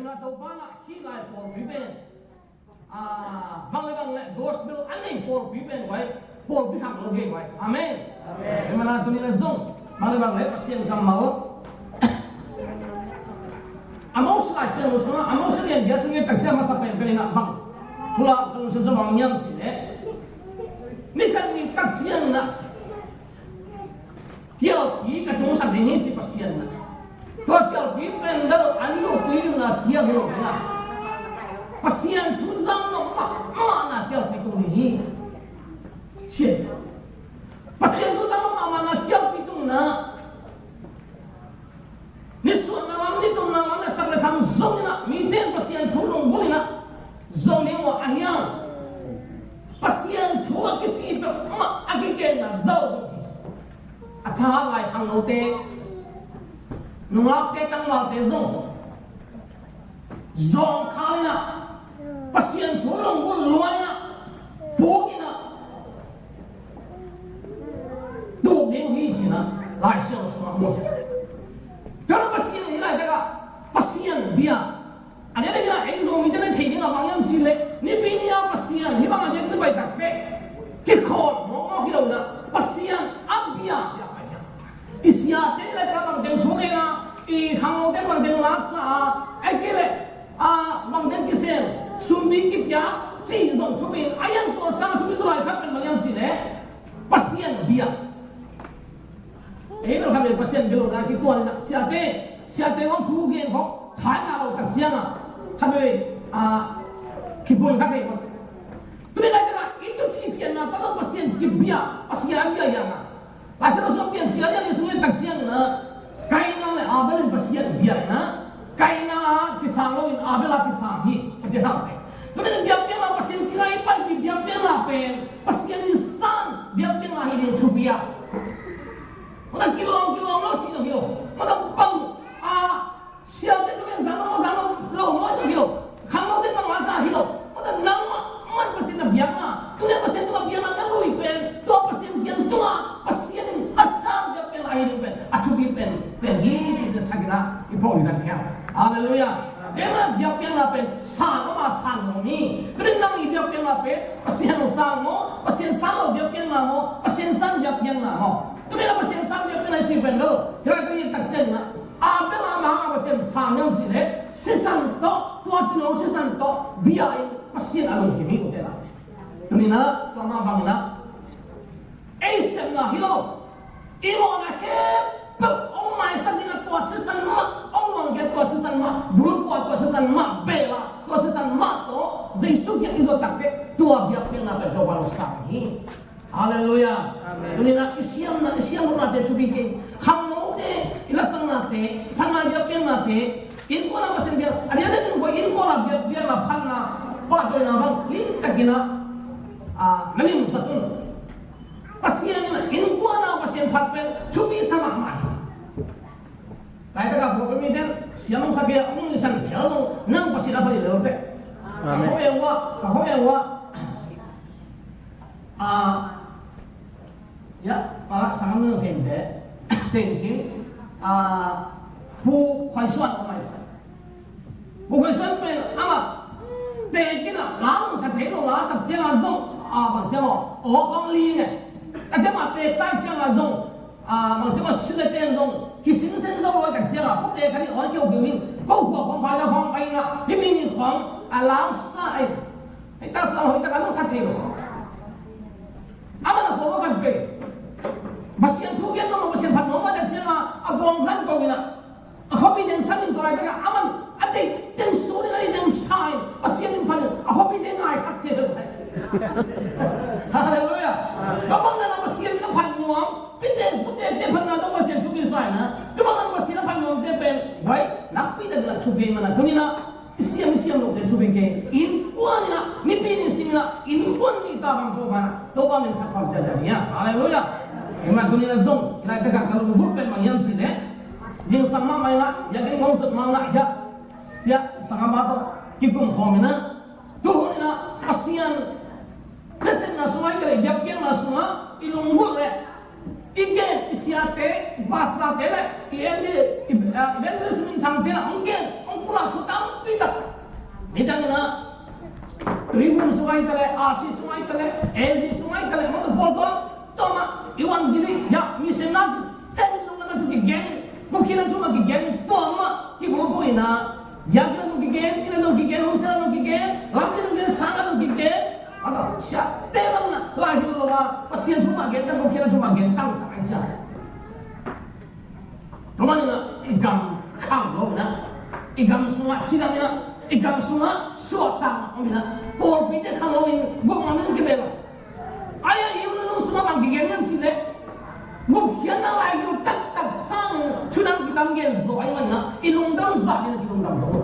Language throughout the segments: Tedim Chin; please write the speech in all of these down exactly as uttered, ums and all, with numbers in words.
Na Topa na hih lai pawlpi pen, ah, bang le bang le gospel a nei pawlpi pen vai, pawlpi khang lo hi vai. Amen. Amen. Mana tuni na zong bang le bang le Pasian kammal. Amos Lai Siangtho sungah, Amos lian giat sungah takciang masa penpen in a bang pula ka lungsim sungah bang hiam cih leh, ni khat ni takciang na kialpi ka tungsak ding hi ci Pasian na. Tua kialpi pen dal an lo tui ding na kial hi lo na. Pasian thu zang lo mahmah na kialpi tung ding hi. Sian. Pasian thu zang lo mahmah na kialpi tung na. Nisuahna lam, nitumna lam le sak le tham zong in a, mite in Pasian thu lunggulh in a zong ni maw a hiam? Pasian thu a kici peuhmah a kigenna zau dong hi. A tha lai khangnote, nungakte, tangvalte zong zawngkhal in a, Pasian thu lunggulh lua in a, puk in a, tuk ding hi ci-in a Lai Siangtho sungah mu hi. Tua Pasian hi laitak a Pasian bia. A diakdiak in a ei Zomite na thei ding a bang hiam cih leh, Nipi ni a Pasian hih bang a diak ni pai tak peh kikhawl mawkmawk hi lo in a, Pasian a bia, bia pai hi a. I siate leh ka bang teng thu ngen a, i khangnote bang teng la sa a, ahih kei leh, a, bang teng kisem, sumpi kipia, cih zong thupi in, a hiang tua sang thupi zaw lai khat pen bang hiam cih leh Pasian bia. Ei bel khat pen Pasian bia lo na kituan in a, siate, siate hong thu ngen khawng, thai ngah lo tak ciang a, khat pen, a, kipun kha thei khawng. Tuni laitak a, i tu cicianna, tua Pasian kibia, Pasian bia hiang a. Lai Siangtho sung Piancil a lian li sung lian tak ciang na, Kaina le Abel in Pasian bia na, Kaina a kisang lo in Abel a kisang hi, a ti hang te. Tuni in biakpiakna Pasian kingai pai pi biakpiakna pen, Pasian in sang biakpiakna hi ding thupi a. Mata kilawm, kilawm lo cih lo hi lo. Mata bang a Siate tu in zang lo, zang lo, lo maw hi lo. Khangnote bang a za hi lo. Mata nangmah man Pasian na biakna. Tuni Pasian tungah biakna na lui pen, tua Pasian biak tungah Pasian in a sang biak pen, a hi ding pen, a thupi pen, pen hi ci-in thak in a i phawk ding hi. Halleluiah. Keima biakpiakna pen sang maw, sang lo ni. Tuni nang i biakpiakna pen Pasian sang maw, Pasian sang lo biakpiakna maw, Pasian sang biakpiakna maw. Tuni na Pasian sang biakpiakna i ci pen lo. Hi lai ka i tak ciang na. Abel a mah a Pasian sang hiam cih leh, sisan tawh, tua tilo sisan tawh bia in Pasian a lungkim hi, ute naute. Tuni na, tua mah bang in a, ei sepna hi lo, i mawhna khempeuh hong maisak ding a tua sisan mah, hong luangkhia tua sisan mah, bulphuh a tua sisan mah, bel a tua sisan mah tawh Jesu kiang i zuat tak teh, tua biakpiakna pen Topa lo sang hi. Halleluiah. Amen. Tuni na i siamna, i siam lohnate thupi kei. Khangnote, i lasaknate, phatna biakpiaknate, innkuan a Pasian biak, a diakdiak in koi innkuan a biakpiakna phatna, pahtawina bang limtakin a, a, na limsak un. Pasian in innkuan a Pasian phat pen thupi sa mahmah hi. Laitak a pawlpi mite in siam hong sa kei a, hong lisan phial lo, nang Pasian a phat hi lel teh. Amen. Ka hawh e ua, ka hawh e ua. Ah, ya, pala sang mi hong thei te. Thei cin, ah, Pu Khoi Suan ko mai. Pu Khoi Suan pen amah tekin a la hong sa thei lo, la sak ciang a zong, ah, bang ciang aw, aw kong li nge. Ka ciang a te tai ciang a zong, a, bang ciang a sin le ten zong, kisin sen zong lo tak ciang a, ko te ka ni aw kio kio in, ko hua khong pai na khong pai na, hi mi ni khong, a lau sa ai, ai ta sa, ai ta ka lo sa thei lo. A man a ko ma kan pe. Pasian thu gen lo, Pasian phat lo ma tak ciang a, a bawng kan ko in a. A khuapi teng sang in tua laitak a, a man a deih teng sun in, a deih teng sa in, Pasian in phat in, a khuapi teng ngaisak cia lo. Halleluiah. Tua bang na Pasian in a phat nuam, pite, pute, te phat na tua Pasian thupi sa in a. Tua bang na Pasian a phat nuam te pen, vai, nakpi tak in a thupi man a. Tuni na, i siam, i siam lo te thupi kei. Innkuan in a, nipi ni sim in a, innkuan ni ta bang ko man a. Topa min phat khawm sia sia ni a. Halleluiah. Amen. Tuni na zong, laitak a ka lunggulh pen bang hiam cih leh, zingsang mahmah in a, ya ken kong sut mahmah in a, ya, sia, sanggampa tawh kikum khawm in a, tu hun in a, Pasian nasepna sungah, i biakpiakna sungah i lunggulh leh, i gen, i siate, i pastorte leh i evangelist, i, ah, evangelist minthangte in a hong gen, hong Lah thu tampi tak. Nidang in ah Tuiphum sung ah hi ta leh, R C sung ah hi ta leh, A Z sung ah hi ta leh, mah tawh pawl tawh, tawh mah, i wan ding hi, ya, mission na kisem lungdamna thu kigen, gupkhiatna thu mah kigen, tua mah kibulphuh in ah, biakinn ah zong kigen, inn ah zong kigen, homestay ah zong kigen, lampi ah zong kigen, sang ah zong kigen, mah tawh siate bang in ah, lai hilh lo a, Pasian thu mah gen tang, gupkhiatna thu mah gen tang, tang, ai cia. Tua manin ah i gam khang lo in ah, i gam sungah cidam in ah, i gam sungah suahtakna om in ah, pawlpite khang lo in gupkhiatna min kibel lo. Ai-a i nunung sungah bang kigen hiam cih leh, gupkhiatna laigil taktak sang thu dang kitam gen zaw ahih manin ah, i lungdam zah in ah kilungdam zo lo.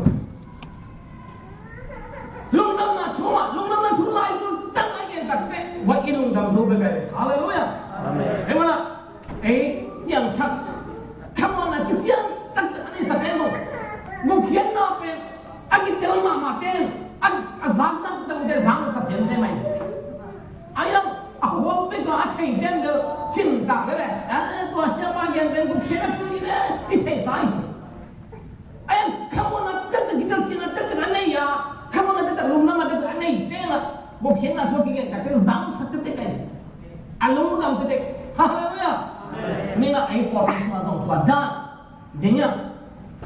Lungdamna thu mah, lungdamna thu laigil tak a i gen tak teh, tua i lungdam zo bekbek. Halleluiah. Amen. Ei mah na, ei piangthak, khamuanna kician taktak a neihsak ei maw. Gupkhiatna pen a kitel mahmah ten, a, a zakzak taktak ten zang sa semsem mai. Ai-a, a khuak vek a, a thei ten bel cin ta lel e. A, tua siapa gen pen gupkhiatna thu hi ve, i theihsa hi ci. Ai-a, khamuanna taktak, kitel cianna taktak a nei a, khamuanna taktak, lungdamna taktak a nei teng ah, gupkhiatna thu kigen tak teh zang sa tektek ei. A lungdam tektek. Halleluiah. Amen. Ni na ei pawlpi sungah zong tua dan ding a,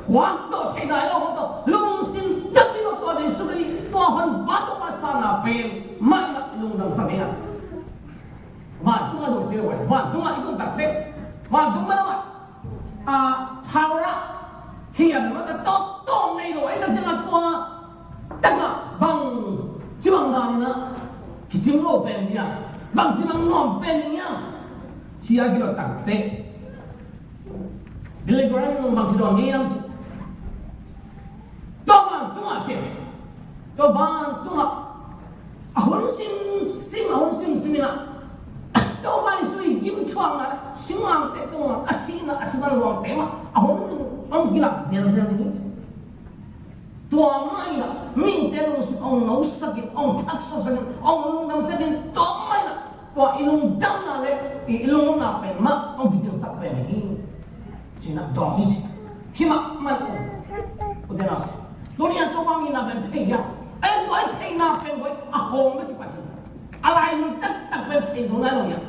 khuak tawh theih nai lo, khuak tawh lungsim tak ding lo, tua Jesu Khrist, tua honpa tawh pasal na pen mah in ah lungdam sa ding a. Vantungah zong ci lo, vantungah i zong tak teh, vantung mah lamah, a, thaura hian mah tak tawh tawh nei lo, ei tak ciangah tua tak ah bang ci bang dan in ah kicing lo pen ding a, bang ci bang nuam pen ding a, ci a kilawh tak teh, Billy Graham in bang ci dawn ngei hiam cih, tua vantungah ci, tua vantungah a hun simsim, a hun simsim in ah, Topa Jesu i gimthuakna, singlamteh tungah a sihna, a sihna luangte mah a hun hong kilak zelzel ding hi. Tua mah in ah mite lungsim hong nosakin, hong thaksuaksakin, hong lungdamsakin, tua mah in ah tua i lungdamna le i, i lungdamna pen mah hong kitilsak pen hi. Ci-in ah dawng hi ci. Hi mahmah uh. Ute nau, tuni a Topa mina pen thei hiam? Ai, tua i theihna pen bel a hawm bek kipan hi. A laizang taktak pen thei zo nai lo hiam?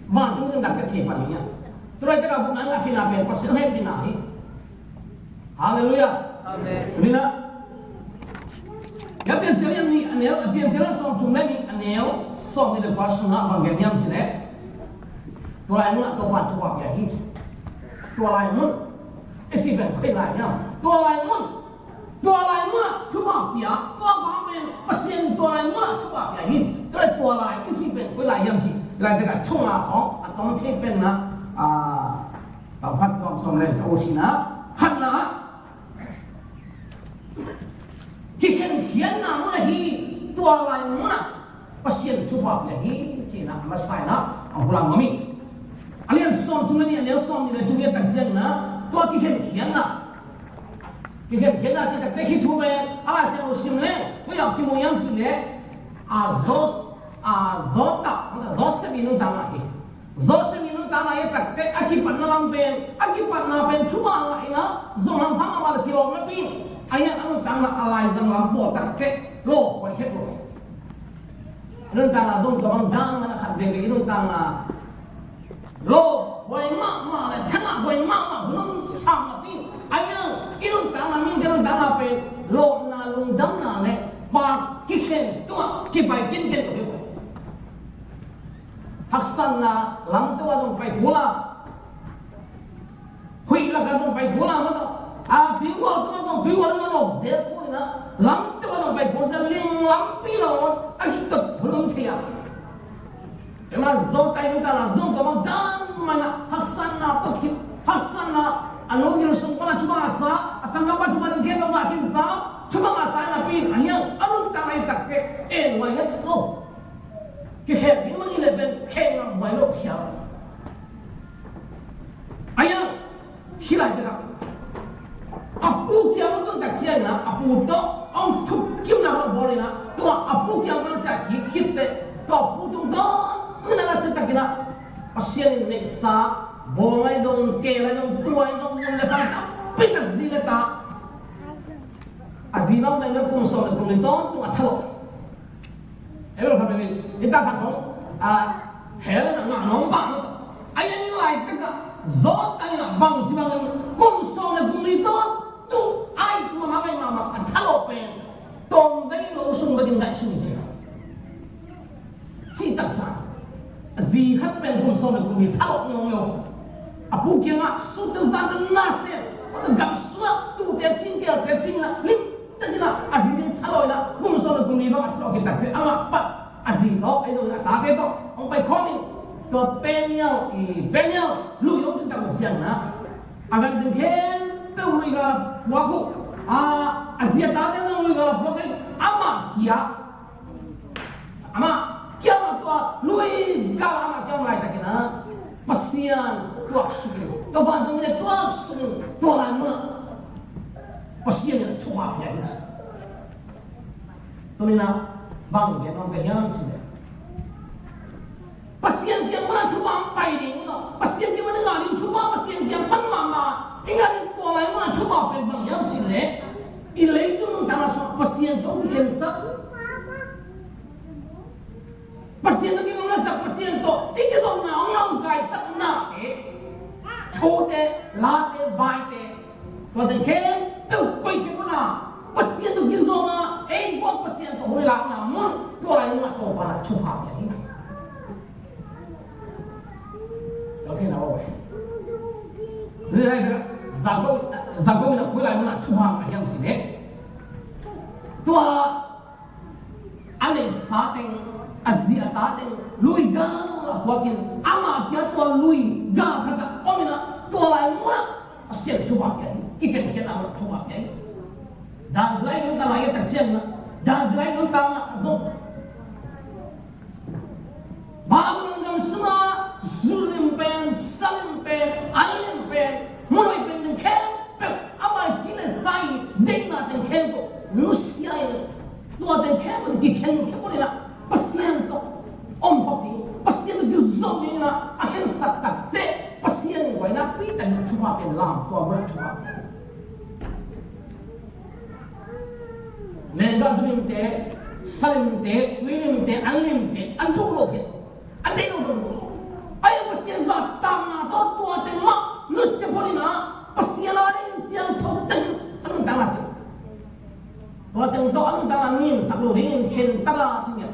Vantung ding dak pen thei pan hi hiam? Tua laitak a buk nang a theihna pen Pasian hehpihna hi. Halleluiah. Amen. Mina. A Piancil a lian nih a neu, a Piancil a lian sawmthum le nih a neu sawmnih le kua sungah bang gen hiam cih leh, tua lai munah Topa thupha pia hi ci. Tua lai mun i cih pen koi lai hiam? Tua lai mun, tua lai munah thupha pia, tua pa pen Pasian tua lai munah thupha pia hi ci. Tua lai, tua lai i cih pen koi lai hiam cih laitak a chunga khawng a tawm thei pen na, a, bang khat kawm sawm le ka o sina khatna ah, kikhenkhiatna mun ahi, tua lai munah Pasian thupha pia hi, ci-in a masa in a hong pulak nuam hi. A lian sawmthum le nih a neu sawmnih le thum i et tak ciangin a, tua kikhenkhiatna, kikhenkhiatna cih tak teh, hih thu pen a Lai Siangtho sim leh koi ah kimu hiam cih leh, a Jos-, a Joseph, Joseph i nuntakna hi. Joseph i nuntakna i et tak teh, a kipatna lam pen, a kipatna pen thupha ngah in a, zong hampha mahmah leh kilawm napi in, a hiang a nuntakna a laizang lam pawl tak teh lawphuai khet lo. I nuntakna zong tua bang dan mah na, khat veve i nuntakna lawphuai mahmah leh thangahhuai mahmah hun om sam napi in, a hiang i nuntakna, mihingte nuntakna pen lawpna, lungdamna leh pak kikhen tungah kipai kinken lo hi. Haksatna lamto ah zong pai kul a, huih lakah zong pai kul a, mah tawh a tuihual tungah zong tuihual in a lawk zel kul in a, lamto ah zong pai kul zel, ling lampi lo a kitot hun om thei a. Ei mah Joseph i nuntakna zong tua bang dan mah na, haksatna tawh ki, haksatna, a nogil sung pan a thupha a sa, a sanggampa thupha ding khen lo, ngah khin sa, thupha ngah sa napi in, a hiang a nuntakna i et tak teh en huai het lo. Kikhen ding mah hi leh pen khen ngam huai lo phial. A hiang, hih laitak ah a pu kiang tun tak ciangin a, a pu tawh hong thuk kimna hong bawl in a, tua a pu kiang pan sia kik khit teh, tua pu tungtawn in a, nasia takin a, Pasian in neihsa, bawng ahi zong, keel ahi zong, tua ahi zong, mun le khang tampi tak zi le ta. A zi bang pen kum sawm le kum li tawntung a thalawh. Hebru khat pen i ta khat hong a hel na ngah nuam bang. A yen laitak a zawt a ngah bang ci bang kum sawm le kum li tawntung a it mahmah, a it mahmah a thalawh pen tawmvei lo sung bek in ngaihsun hi ci. Cih taktak a zi khat pen kum sawm le kum li thalawh ngiawngiaw. A pu kiangah sute zate na sem, a gam sungah tute cing, keelte cing na lim takin a zi ding thalawh in a kum sawm le kum li bang a thalawh khit takteh amah pat a zi tawh, ahi zongin a tate tawh hong pai khawm in, tua Peniel, i Peniel lui hong tung tak uh ciangin a, a gan ding khempeuh lui gal a puak uh. A, a zi a tate zong lui gal a puak uh. Amah kia Amah kiangah tua lui gal amah kiang laitakin a Pasian tuaksuk in, tua vantung in tuaksuk in, tua lai munah Pasian in thupha pia hi. Tuni-in a bang gen nuam ka hiam cih leh, Pasian kiang pan a thupha pai ding uh, Pasian kiang pan a ngah ding thupha, Pasian kiang pan mahmah i ngah ding, tua lai munah thupha pen bang hiam cih leh, i leitung nuntakna sungah Pasian tawh kikhensat, Pasian tawh kigawm lasak, Pasian tawh i kizopna hong lamkaisaknate, thute, late, vaite, tuate khempeuh koih khempeuh in a Pasian tawh kizopna, ei guak Pasian tawh hong lakna mun, tua lai munah Topa in thupha pia hi. Lo thei na aw. Ni lai ka Jakob, Jakob in a koi lai munah thupha ngah hiam cih leh, tua a neihsa teng, a zi a ta teng lui gal a puakin, amah kia tua lui gal khat ah om in a, tua lai munah Pasian thupha pia hi. Kikhenkhen a thupha pia hi. Dan zilai nuntak lai a tak ciang na, dan zilai nuntak na zong Babylon gam sungah zu lim pen, sa lim pen, an lim pen, mun hoih pen teng khempeuh, a mai ci le sa i deihna teng khempeuh nusia in, tua teng khempeuh kikhen khempeuh in a Pasian tawh om khop ding, Pasian tawh kizom ding in a, a khensat takteh Pasian in guai nakpi takin thupha pen lam, tua mun thupha pen. Lenggah zu limte, sa limte, tui limte, an limte, an thuk lo hi. An thei lo zong. Ai, Pasian zahtakna tawh tua teng mah nusia phot in a, Pasian a ding siangtho teng a nuntakna ci. Tua teng tawh a nuntakna ngimsak lo ding in khentat a ci ngiat.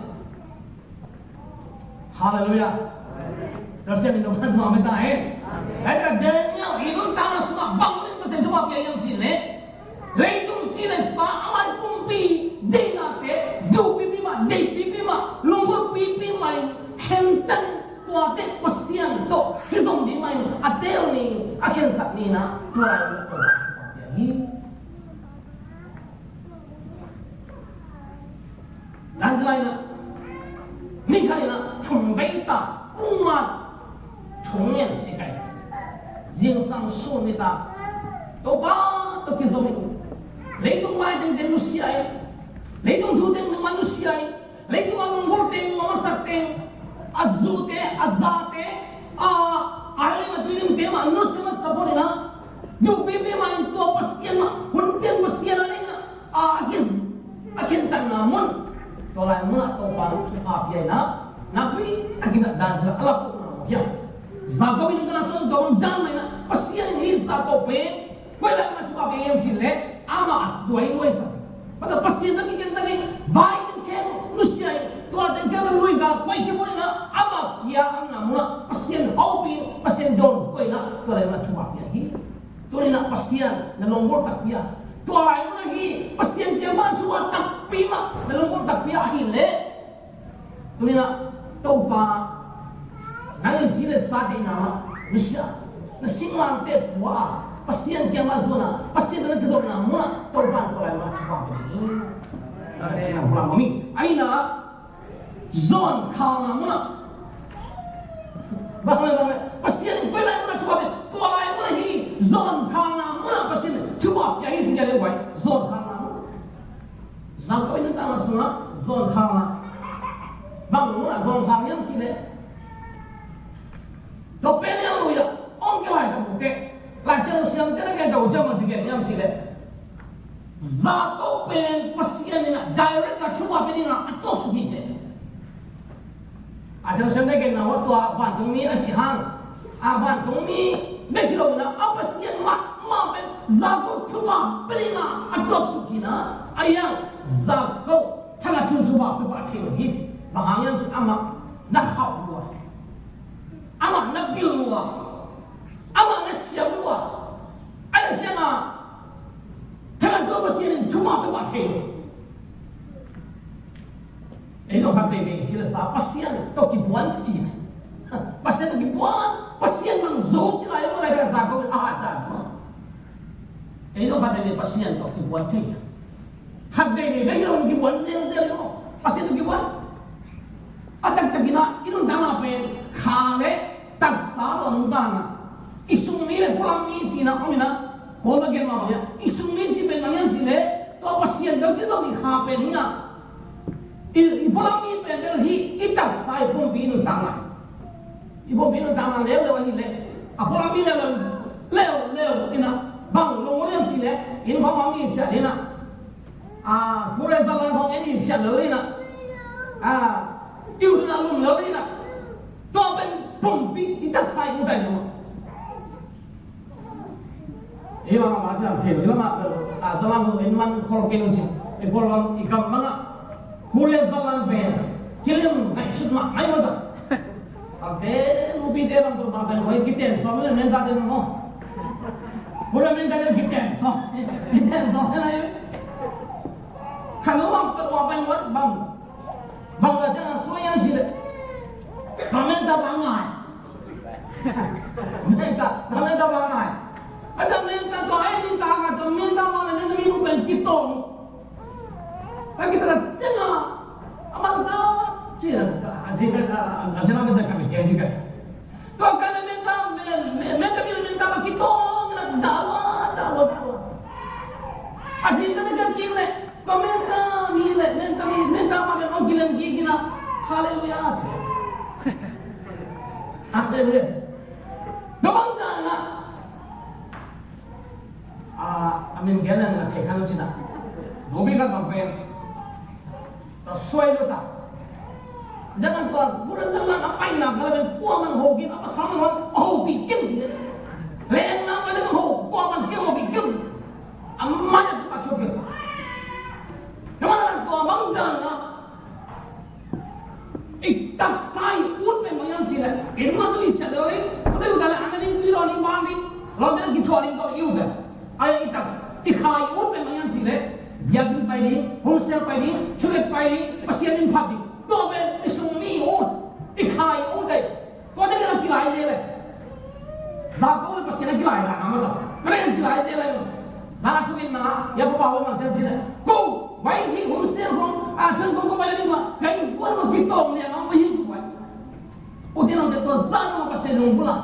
Halleluiah. Pasian min thang nuam ta hen. Lai ka Daniel i nuntakna sungah bang in Pasian thupha pia hiam cih leh, leitung ci le sa, a mai kumpi deihnate, duh pipi mah, deih pipi mah, lunggulh pipi mah in khentat, tuate Pasian tawh kizom ding mah in a teel ni, a khentat ni in a, tua lai in Topa thupha pia hi. Dan zilai na, ni khat in a thum vei ta, kum nga thum ngen ci kai. Zingsang sun ni ta, Topa tawh kizom in, leitung mai teng teng nusia in, leitung thu teng teng mah nusia in, leitung a lunggulh teng, a masak teng, a zute, a zate, a, a lim a tui limte mah nusia masa phot in a, duh pipi mah in tua Pasian mah, hun pian Pasian a ding in a, a, a ki, a khentatna mun, tua lai munah Topa in thupha pia in a, nakpi takin a dan zilai a lak tukna maw hiam. Jakob in ka na son dong dan mah in a, Pasian in hi Jakob pen, koi lai munah thupha pia hiam cih leh, amah a tuai luai sa. Mata Pasian tawh kikhen takin, vai teng khempeuh nusia in, tua teng khempeuh lui gal koih khempeuh in a, amah kia a ngah munah Pasian hopih, Pasian dawn koih in a, tua lai munah thupha pia hi. Tuni in a Pasian na lunggulh takpi a, tua lai munah hi Pasian kiang pan thupha takpi mah na lunggulh takpi a ahih leh, tuni in a Topa, nang in ci le sa deihna mah nusia, na singlamteh pua a, Pasian kiang mah zuan a, Pasian tawh na kizopna munah Topa in tua lai munah thupha pia ding hi. Amen. Amen. Amen. Amen. Zon khalna munah. Bang le, bang le. Pasian in koi lai munah thupha pia, tua lai munah hi. Zon khalna munah Pasian in thupha pia hi ci le guai. Zon khalna munah. Jakob in nuntakna sungah zon khalna. Bang munah zon khal hiam cih leh, tua Peniel lui ah hong kilai ta uh teh, Lai Siangtho siamte na gen ta uh ciang bang ci gen hiam cih leh, Jakob pen Pasian in a direct a thupha pia ding a a tuaksuk hi ci. A siangsiang te genna uh tua vantungmi a cih hang, a vantungmi bek hi lo in a, a Pasian mahmah pen Jakob thupha pia ding a a tuaksuk hi in a, a hiang Jakob thangah cun thupha pia pah thei lo hi ci. Bang hang hiam cih leh amah na khauh lua, amah na bil lua, amah na siam lua. A na ciangin thangah cun Pasian in thupha pia pah thei lo. Ei zong khat veivei ci le sa Pasian tawh kibuan ci. Pasian tawh kibuan, Pasian bang zo ci lai maw, lai ka za ko a hat dan maw. Ei zong khat veivei Pasian tawh kibuan thei. Khat veivei bek hi lo, kibuan zelzel maw. Pasian tawh kibuan. A taktak in a i nuntakna pen kha le taksa lo a nuntakna. I sungmi le pualammi cihna om in a, Paul in a gen mah bang hiam, i sungmi cih pen bang hiam cih leh tua Pasian tawh kizo i kha pen hi a, i, i pualammi pen bel hi, i taksa, i pumpi, i nuntakna. I pumpi, i nuntakna leuleu ahih leh a pualammi leuleu, leuleu in a bang lo hiam cih leh inn khawng a mi ciah in a, a, Korea zallan khawng en i ciah lo in a, a, i ut in a lum lo in a, tua pen pumpi, i taksa, i ut ai lo. Ei lam ah mah ciang thei lo, ei lam ah, a, zallan lo in man khol kei lo cin. Ei khol lam i kam bang a Korea zallan pen kilim ngaihsut mahmah mah ta. A pen upite bang tawh bang pen hoi kiten sawm le menta den maw. Korea menta den kiten sawm. Kiten sawm te lai. Khan lo bang pen, bang pen, bang. Bang a ciang a suai an ci le. Bang menta bang ngai. Menta, bang menta bang ngai. A ta menta tua ai menta ka tua menta bang le menta mi bu pen kitawm. Ka kita la ciang a, a bang ka ci la ka, a ci ka, a ci la ka ci ka mi kiang ci ka. Tua ka le menta, me, me, menta mi le menta ma kitawm la dawa, dawa, dawa. A ci ka le ka kiang le. Tua menta mi le, menta mi, menta ma le ong kilem kik in a. Halleluiah. Halleluiah. Tua bang zan a, a, a min gen a thei khan lo cin a. Nobi khat bang pen. Tua suai lo ta. Zan an tua, Korea zallan a paina ka la pen kuaman ho kik, a pasal man ho kik kik. Leng na ma le ho, kuaman kik ho kik kik. A mai a pa kik kik. Tua man tua bang zan a. I taksa i ut pen bang hiam cih leh, i nungah tu i ciah lel ding, a tu i ut leh a na ding, tu i lo ding, bang ding, lo ding, kichuah ding tawh i ut leh. Ai, i taksa, i kha i ut pen bang hiam cih leh, biakinn pai ding, homsel pai ding, thunget pai ding, Pasian inn phat ding. Tua pen i sungmi i ut, i kha i ut leh. Tua ding a kilai zel leh. Jakob le Pasian a kilai dan a mah ta. Ka ding a kilai zel leh. Zan a thungetna, ya papa wa mang ciam ci leh. Ko, vai hi homsel khong, a cun ko ko vai le ding ma, ka innkuan ma kitawm liang a ma hi tu vai. U te nong te tua zan a ma Pasian hong bula.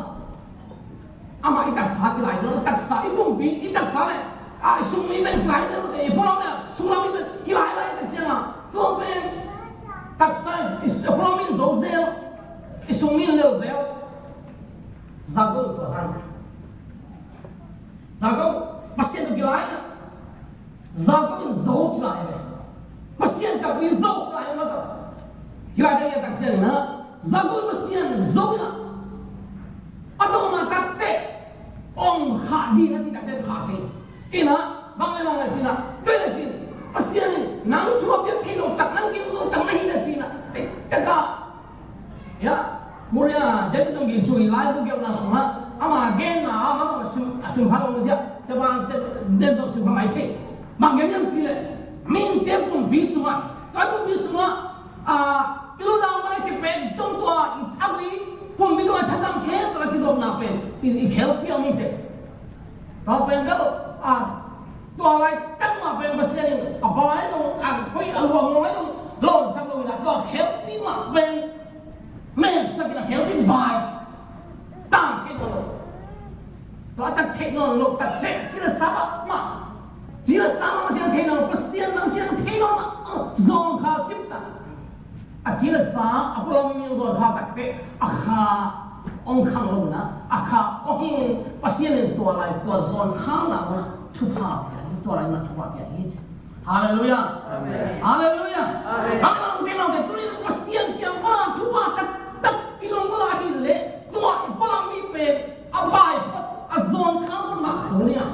Amah i taksa kilai zel, i taksa i pumpi, i taksa le. A i sungmi pen kilai zel, i pualam le, sunglam i pen kilai lai tak ciang a. Tua pen taksa, i pualam in zo zel, i sungmi in lel zel. Jakob tua hang. Jakob, Pasian tawh kilai na. Jakob in zo ci lai ve. Pasian takpi zo lai mah ta. Kilai tak ciang na. Jakob in Pasian zo in a. A tawpna takteh. Ong khah ding a ci takteh khah kei. Ina, bang le bang le cina, tua le cin. Pasian in, nang thu a piak thei lo tak, nang kim zo tak na hi na cina. Ei, taka. Ya, Korea, den zong gil cu i lai bu gelhna sungah, ama genna, ama bang a sim, a sim kha lo na zia. Sia bang den zong sim kha mai thei. Bang gen hiam ci le, mihingte pumpi sungah, tua pumpi sungah, a, i lo dang ma le kipek zong tua, i thak li, pumpi tua thazang khe, tua kizopna pen, i, i khelpi a mi ce. Tua pen bel, a, tua lai tak mah pen Pasian in, a bai zong, a koi a luang lo zong, lawmsak lo in a, tua khelpi mah pen, meksak in a khelpi bai. Tang thei nawn lo. Tua tak thei nawn lo, tak thei, ci le sa mah mah. Ci le sa mah mah ci le thei nawn lo, Pasian mah ci le thei nawn mah. Zawngkhal cip tak. A ci le sa, a pualam mi zawngkhal tak teh, a kha ong khang lo na, a kha ong hing, Pasian in tua lai, tua zawngkhal na, thupha piak. Tua lai-in ah thupha pia hi. Halleluiah. Amen. Halleluiah. Amen. Halleluiah. Tuni in Pasian kiang pan ah thupha taktak i lawh lai hi leh, tua i pualam mi pen a bai phot, a zawn khang phot mah tuni a,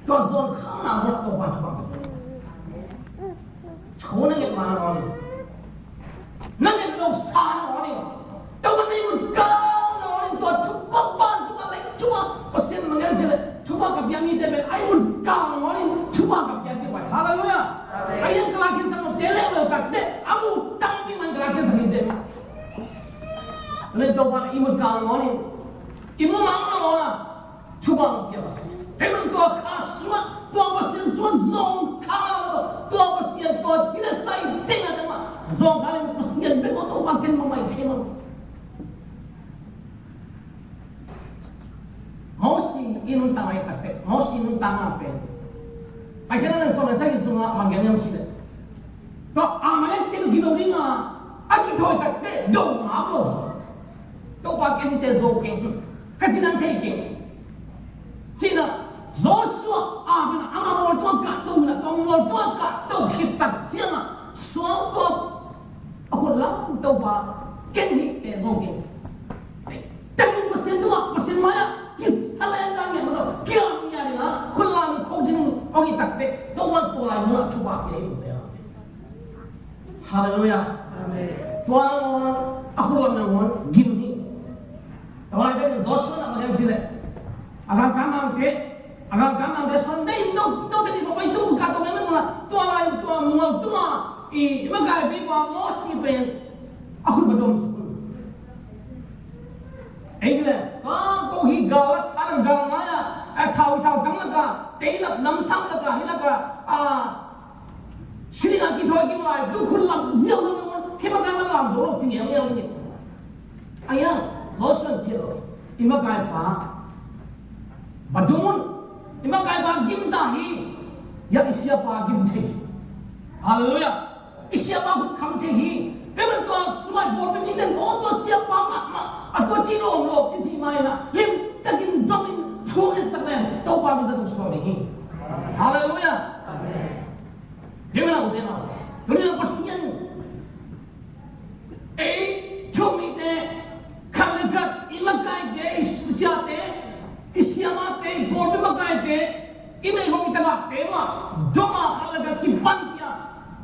tua zawn khang na phot, tua pan thupha pia. Thu na nget ma na ngawng in, na nget lo sa na ngawng in, tua pan na i mut kal na ngawng in, tua thupha pan, thupha lei, thupha Pasian mangel cih leh, thupha ka pia mite pen a i mut kal na ngawng in thupha ka pia cih pai. Halleluiah. Amen. A i an ka la khin sak lo te leh lo tak te, a mu tangpi man ka la khin sak hi cih. Tua pan i mut kal na ngawng in, i mu mang na ngawng a, thupha pia Pasian. Hih man tua kha sungah, tua Pasian sungah zong kha, tua Pasian tua ci le sai teng a teng mah zong kha le Pasian bek aw, Topa ken mah mai thei mah. Mosi i nuntakna i tak teh, Mosi i nuntakna pen, Paikhiatna lian sawm le sagih sungah bang gen hiam cih leh, tua Amalekte tawh gilo ding a, a kithawi tak teh do ngap lo. Topa ken hihte zo keng, ka cih nang thei keng, ci-in ah Joshua a pen ah, ama mual tua kahto in ah, tua mual tua kahto khit tak ciangin ah, suang tua a khut lam, Topa ken hihte zo keng. Tengin Pasian tungah, Pasian mai-ah kisa leng dan ngiat mah tawh kiam ngiat in ah, khut lam in khukdin hong hi tak teh, Topa tua lai mun ah thupha pia hi uh te. Halleluiah. Amen. Tua nangawn a khut lam nangawn gim hi. Tua lai takin Joshua in ah bang hiam cih leh, a galkap mangte, a galkap mangte suan dei, no, no, teni ko pai tu ka to ngai man la. Tua lai tua mual tua i makaipi pa Mosi pen a khut va dom suk. Ei le, a ko hi gal lak sa lak gal ngai a, a thau thau tang lak a, tei lak nam sang lak a, hi lak a, a, Sili a kithawi kim lai, tu khut lam ziau na nung, khi ma ka na lam zo lo, ci ngiau ngiau ni. Aya, Joshua ci lo, i makaipa va dong un, i makaipa gim ta hi, ya i siapa gim thei. Halleluiah. I siapa khut kham thei hi. Peuh man tua sungah i pawlpi mite in, aw, tua siapa mahmah, a tua ci lawm lo, i cih ma in ah, limtakin dongin thu en sak leng, Topa min zat uh suak ding hi. Halleluiah. Amen. Ding na u te na. Tuni na Pasian. Ei, thu mite, khat le khat, i makaite, i siate, i siamate, i pawlpi makaite, i meihong i tagakte mah, dong a khat le khat kipanpih a.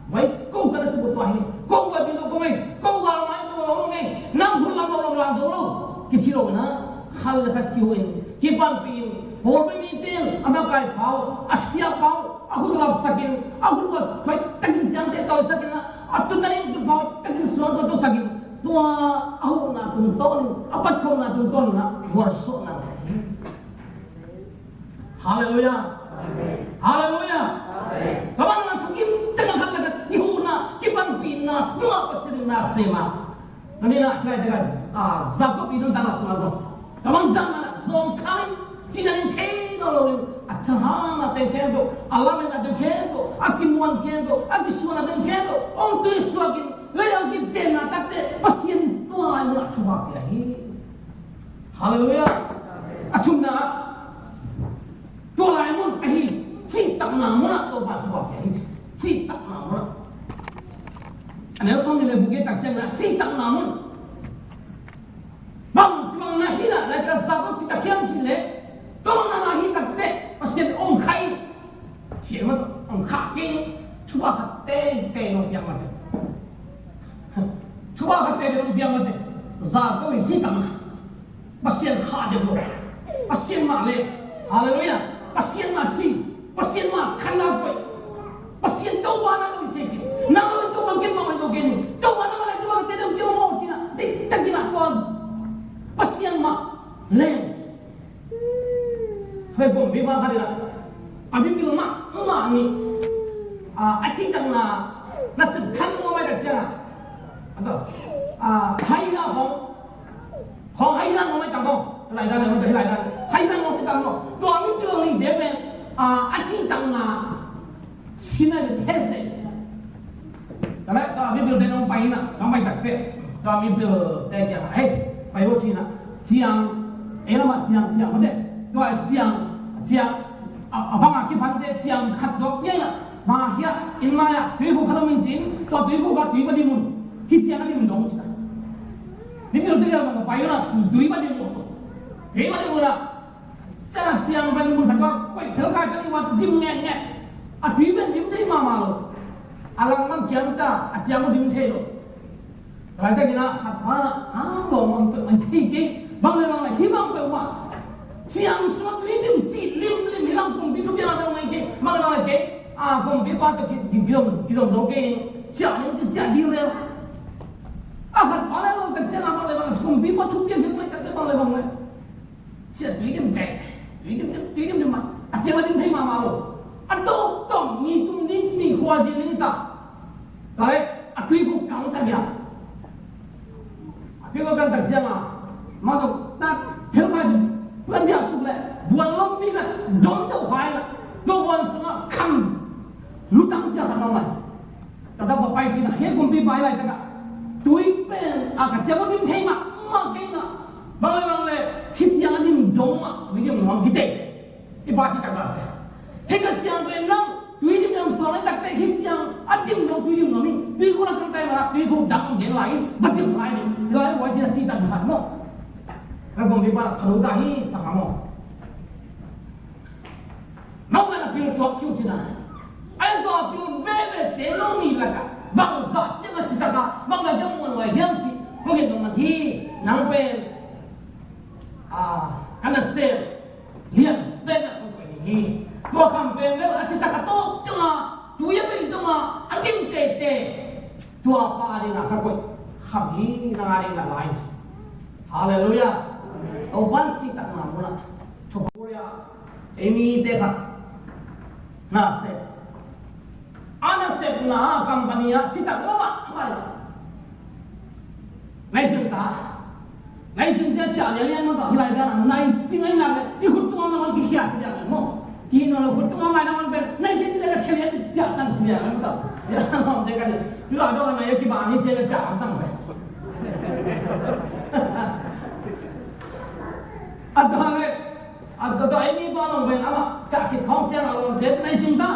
Vai, ko ka na si ko tua hi, ko vai pi zo ko ngei, ko gal mai ko lo ngei, nang hun lam lo lo lam zo lo. Kici lo na, khat le khat kiho in, kipanpih in, pawlpi mite, a makaipa uh, a siapa uh, a hun lapsak in, a hun va pai takin ciangte tawisak in, a tun na ning tun pau takin suan tawh tawsak in, tua a huhna tungtawn, a patkhopna tungtawn in a gualsuahna. Halleluiah. Halleluiah. Tua bang na thugim teng a khat le khat kihuhna, kipanpihna, tua Pasian in na sem a. Tuni na, kei te ka, ah, Jacob i nuntakna sungah zong, ka bang dan na zong khai, ci na ning thei nawn lo in, a thahana teng khempeuh, a lametna teng khempeuh, a kimuan khempeuh, a kisuanna teng khempeuh hong tuisuak in, lei hong kitenna takte, Pasian tua lai mun ah thupha pia hi. Halleluiah. A thumna, tua lai mun ahi, cihtakna mun ah Topa thupha pia hi. Cihtakna mun ah. A neu sawm nih le guk i et tak ciangin ah, cihtakna mun. Bang ci bang na hi na, lai ka za ko cihtak hiam cih leh, tua bang na na hi tak teh, Pasian om khai. Ci mah, om khai kei, thupha khat teitei nong piak mah teh. Thupha khat teitei nong piak mah teh. Za ko i cihtakna. Pasian kha deuh lo. Pasian mah le. Halleluiah. Pasian mah ci. Pasian mah khan lau koih. Pasian Topa na lo i thei kei. Na lo i Topa ken mah mai zo kei ni. Topa na mah le Topa te deuh kei mah ci na. Dei tak ina tua. Pasian mah le. Hei, bom bi mah kha dei la. A bi pil mah mah ni. A, a cihtakna. Na sep khan mah mai tak ciang a. A to. A, hai la hong. Khawng hai zang ngawng mai tang maw? Lai dan, lai dan. Hai zang ngawng mai tang maw? Tua mipil nih dek pen, a, a cihtakna sin a these. Tua leh tua mipil te nong pai na, nong pai tak teh. Tua mipil te kiang, hei, pai vo ci na. Ciang, ei lamah ciang, ciang mah teh. Tua ciang, ciang. A, a bang a kiphante ciang khat dawk piang a, ma hiah, inn mai ah tuikhuk khat om in cin, tua tuikhuk ah tui va dim un. Hih ciang a dim dong ci ta. Dim dong tui a bang pai un a, tui va dim dong. Tui va dim un a. Ciang a ciang va dim un khat dawk, koih phel kai ta ni va dim ngekngek. A tui pen dim thei mahmah lo. A lang man kiam ta, a ciang uh dim thei lo. Laitakin ah khat pa na, a, lawm a, hih peuh mah thei kei. Bang le bang le, hih bang peuh mah. Ciang sung a tui dim cih limlim hi lang kumpi thupiak a bang le kei. Bang le bang le kei. A, kumpipa tawh ki, ki, kizom, kizom zo kei. Ciah ning ci, ciah ding le. A khat pa le bang ka ciang a bang le bang le, kumpipa thupiak hi mai ka te bang le bang le. Sia tui dim teh, tui dim dim, tui dim dim mah. A ciang a dim thei mahmah lo. A tawktawk ni tum ni, ni khua zia ni ta. Tua leh a tuikhuk kang tak ia. A tuikhuk kang tak ciang a, ma zong ta thil mai dim. Puan dia suk leh buan lom pi na dom deuh hai na. Tua buan sung a khang lutang cia khat nong mai. Ka dam a paipih na, hih kumpipa i laitak ah tui pen a ka ciang uh dim thei mahmah kei na. Bang le bang le, hih ciang a dim dong mah tui dim nuam hi teh. I pa ci tak bang pen, hih ka ciang pen nang tui dim nuam suak laitak teh, hih ciang a dim dong tui dim nuam hi. Tuikhuk lakah tai mah, tuikhuk dang om gen lai in va dim lai in. Hi lai in vai ci a ci tak bang maw. Ka kumpipa na khalu ta hi sa maw. Nang pen a pil tuak khiu cina. Ai tua pil veve te no mi laka. Bangzah ciang a citak a, bangzah ciang muan wai hiam ci. Ko gen nong man hi, nang pen, a, kana sel lian pen a ko pen hi. Tua kham pen vel a citak a tok ciang a, tui a bei dong a, a dim tete. Tua pa a ding a ka koih kham hi, nang a ding a lai. Halleluiah. Topa'n citakna mun ah, Topa, ei mite khat na sep, a na sepna company ah citak mahmah. Nai cing ta. Nai cing cia cia lian lian mah tawh, hi lai dan a nai cing ai nak leh i khut tung a mah kikhia ci lian maw. Ki no lo khut tung a mai na man pen nai cing ci lian, khia lian cia sang ci lian mah tawh. Ya, no, te ka ni. Tu a dong a nai a kibang hi cia cia sang pen. A dong a leh, a dong a, ei mi pa nong pen amah cia khit khawng ciang a lo pen nai cing ta.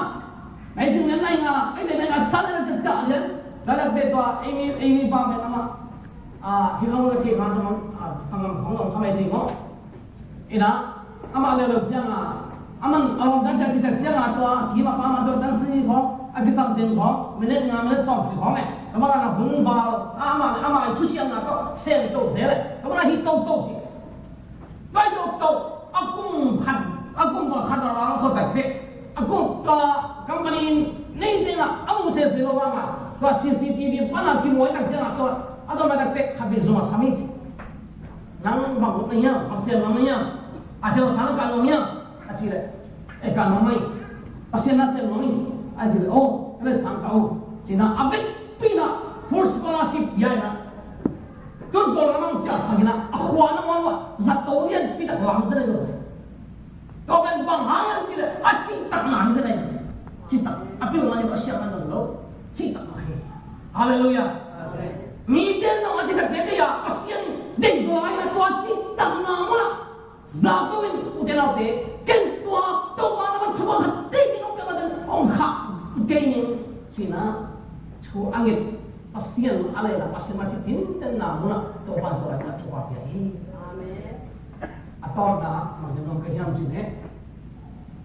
Nai cing lian nai nga, ei nai nga sa lian cia cia lian. Ka lak te tua ei mi, ei mi pa pen amah. A, hi khawng lo thei kha zong, a, sanggam khawng zong kha mai thei maw. Ina, amah leuleu ciang a, aman a lawm dan ciang kitek ciang a tua, kima pa ma tua dan si khawng, a kisam teng khawng, minute nga, minute sawm ci khawng e. Kama la na hun val, a, amah, amah i thusiamna tawh, sem to zel e. Kama la hi to to ci. Pai to to, a kum khat, a kum khat a lang so tak te. A kum tua company nei teng a, a mu se se lo vang a. Tua C C T V pan a kimuai tak ciang a tua, a tua ma tak te, khat bin zong a sam in ci. Nang bang ut na hiam, bang sian nuam na hiam, a sian sang ka nuam hiam, a ci leh, e ka nuam mai, Pasian na sian nuam in, a ci leh, oh, ka le sang ka uh, ci na a vekpi na, full scholarship ya na, tun ko lamang cia sang na, a khua na wan wa, zato lian pi tak lam sa le lo. Tua pen bang hang hiam cih leh a cihtakna hi zen ahi. Cihtak a pilna hi, a siangna hi lo. Cihtakna hi. Halleluiah. Amen. Mite in zong a cihtak tete a Pasian deih zaw lai a, tua cihtakna munah Jakob in, ute naute, ken tua Topa na van thupha khat tei kei nong pia maten hong khah kei ning, ci-in ah thu a nget Pasian a leh a Pasian mah ci tintenna munah Topa in tua lai munah thupha pia hi. Amen. A tawpna ah bang gen nuam ka hiam cih leh,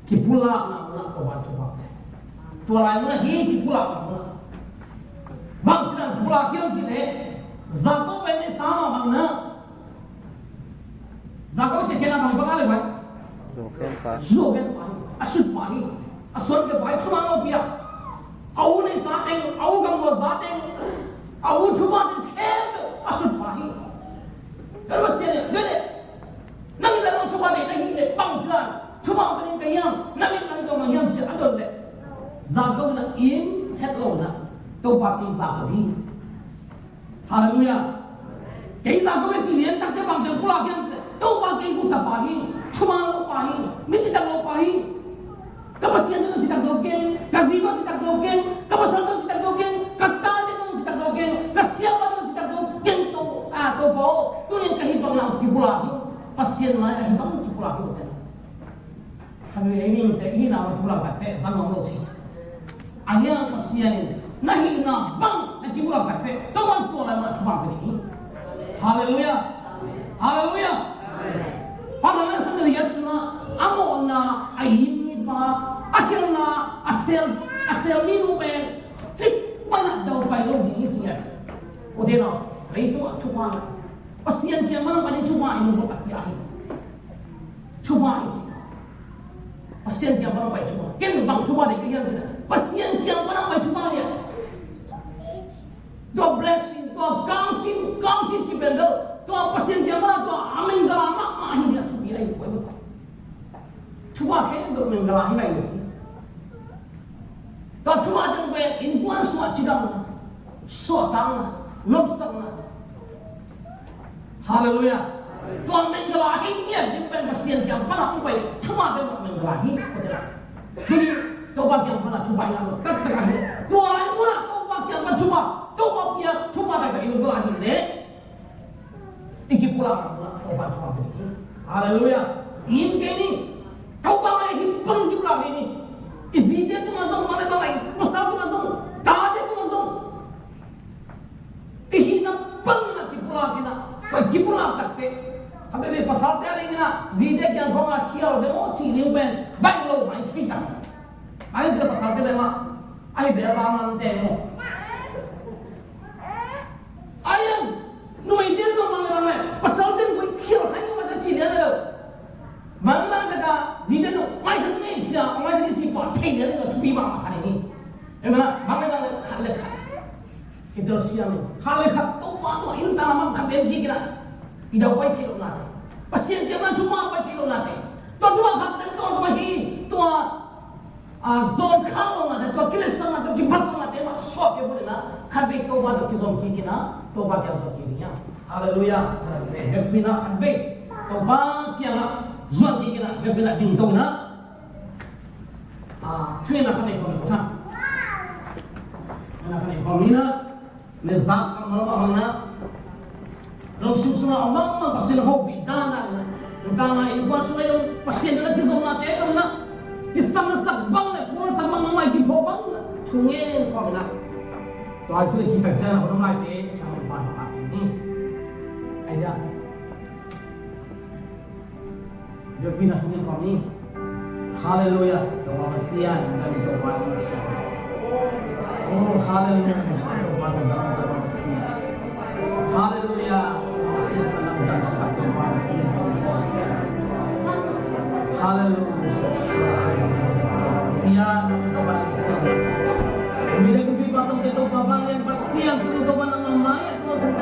kipulakna munah Topa in thupha pia hi. Tua lai munah hi kipulakna munah. Bang ci-in ah kipulak hiam cih leh, Jakob pen i sam a bang na, Jakob ci khen a bang i bang a leh vai. Zuau khen pa. Zuau khen pa hi. A sut pa hi. A suan khen pa hi. Thuman lopi a, a u neihsa teng, a u gambuatsa teng, a u thupha teng khempeuh a sut pa hi. Kan va sia leh, leh leh. Na min a lo thupha nei na hih leh bang ci-in ah thupha ka nei ka hiam, na min a lo mah hiam ci-in a dot leh, Jakob in ah in het lo in ah Topa kei Jakob hi. Halleluiah. Kei Jakob hi ci lian tak teh bang teng pulak hiam ci leh, Topa kei guta pa hi, thuman lo pa hi, mi citak lo pa hi. Ka Pasian tawh citak zo keng, ka zi tawh citak zo keng, ka pasal tawh citak zo keng, ka tate tawh citak zo keng, ka siapa tawh citak zo keng, to, a, Topa aw, tuni-in ka hih bang na kipulak hi, Pasian mai a hih bang kipulak hi, ute naute. Hih nite i hihna bang kipulak tak teh zang nuam lo ci. Ahi hang Pasian in na hihna bang na kipulak tak teh Topa'n tua lai mah thupha pia ding hi. Halleluiah. Halleluiah. Amen. Paul in a sungah a mawhna a himmipa, a khialhna a sel, a sel minu pen cik pan a daupai lo ding hi ci a. Ute nau, leitung ah thupha, Pasian kiang pan a pai ding thupha i lungkhat tak pia hi. Thupha i ci. Pasian kiang pan a pai thupha. Ken bang thupha ding ka hiam ci a, Pasian kiang pan a pai thupha hi a. Tua blessing, tua kangcin, kangcin ci pen lo. Tua Pasian kiang pan a tua a mengala mahmah hi a, thupi a hi. Thupha khempeuh mengala hi lai lo. Tua thupha teng pen innkuan suah cidamna, suahtakna, nopsakna. Halleluiah. Tua mengala hi ngiat ding pen Pasian kiang pan a hong pai thupha pen mengala hi. Tuni Topa kiang pan a thupha i ngah lo taktak ahi. Tua lai mun ah Topa kiang pan thupha, Topa kiang thupha taktak i ngah lo ahi leh i kipulak a, Topa thupha pia ding hi. Halleluiah. Inn kei ni. Topa mai hi bang kipulak ding hi. I zite tungah zong, bang le bang le, pasal tungah zong, tate tungah zong, i hihna bang na kipulak in a, pai kipulak tak teh. Khat veivei pasalte a ding in a, zite kiang khawng a khial deuh aw cih ding pen baih lo mai thei tak. Ahi zong pasalte le mah, ahi bel bang ngamte maw. Ahi hang numeite zong bang le bang le, pasalte in koi khial khai lo mah ci lian le lo. Bang le bang le ka zite zong maisak ni cia, maisak ni ci pah thei lian le lo, thupi mahmah kha ding hi. Amen. Bang le bang le khat le khat i tel siam in, khat le khat Topa tua inn tang lam ah khat bek kik in a, i daupai thei lohnate, Pasian kiang pan thupha pai thei lohnate, tua thupha khat teng tua hi, tua a, zon khak lohnate, tua kiletsakna, tua kiphatsaknate mah suah kei phot in a, khat vei Topa tawh kizom kik in a, Topa kiang zuan kik ding hi hang. Halleluiah. Amen. Hehpihna khat vei Topa kiangah zuan kik in a, hehpihna ding to in a, a, thuhilhna khat nei khawm ni, ko tha. Thuhilhna khat nei khawm ni na. Nezak kammal mah bang na, lungsim sungah a om mahmah Pasian hopih dan a, nuntakna innkuan sungah zong Pasian tawh kizopnate om na, kisam na sak bang le, kul na sak bang, nangmah i kiphawk bang na, thungen khawm na. Tua hi cu i kitak ciang a hong om laite, ciang hong pan hong ap ni. Ai dia. Biakpi na thungen khawm ni. Halleluiah. Topa Pasian, na min Topa na min siang. Oh, halleluiah. Topa na min Topa Pasian. Halleluiah. Pasian na min Topa Pasian. Halleluiah. Pasian na min Topa na min siang. Mi le kupi pa tawh te Topa bang lian Pasian, Topa na min mai, Topa